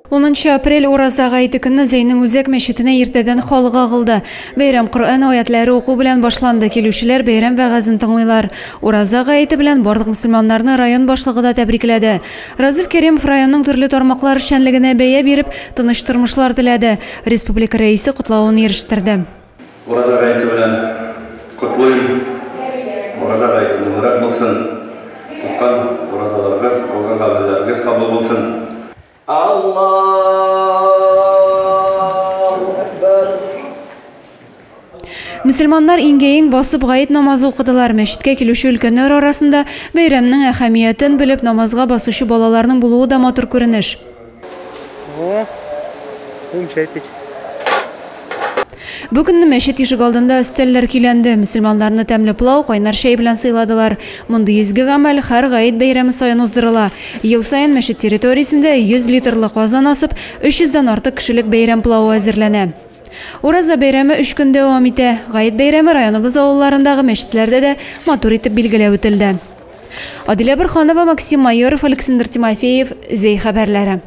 Унынчы апрель Ураза гаете көнне Зәйнең үзәк мәчетенә иртәдән халык агылды. Бәйрәм Коръән аятләре уку белән башланды. Килүчеләр бәйрәм вәгазен тыңлыйлар. Ураза гаете белән барлык мөселманнарны район башлыгы да тәбрикләде. Разиф Кәримов районның төрле тармаклар эшчәнлегенә бәя биреп, тыныч тормышлар теләде. Республика Рәисе котлавын ирештерде. Ураза гаете белән котлыйм. Ураза гаете мөбарәк булсын. Тоткан уразаларыгыз, кылган гамәлләрегез кабул булсын. Аллаһу әкбәр. Мөселманнар иңгә-иң басып гает намазы укыдылар. Мәчеткә килүче өлкәннәр арасында бәйрәмнең әһәмиятен белеп намазга басучы балаларның булуы да матур күренеш. О, будем чай пить. Бу көнне мәчет ишегалдында өстәлләр көйләнде. Мөселманнарны тәмле пылау, кайнар чәй белән сыйладылар. Мондый изге гамәл һәр гает бәйрәме саен уздырыла. Ел саен мәчет территориясендә 100 литрлы казан асып, 300 дән артык кешелек бәйрәм пылавы әзерләнә. Ураза бәйрәме өч көн дәвам итә. Гает бәйрәме районыбыз авылларындагы мәчетләрдә дә матур итеп билгеләп үтелде. Адилә Борһанова, Максим Майоров, Александр Тимофеев, Зәй хәбәрләре.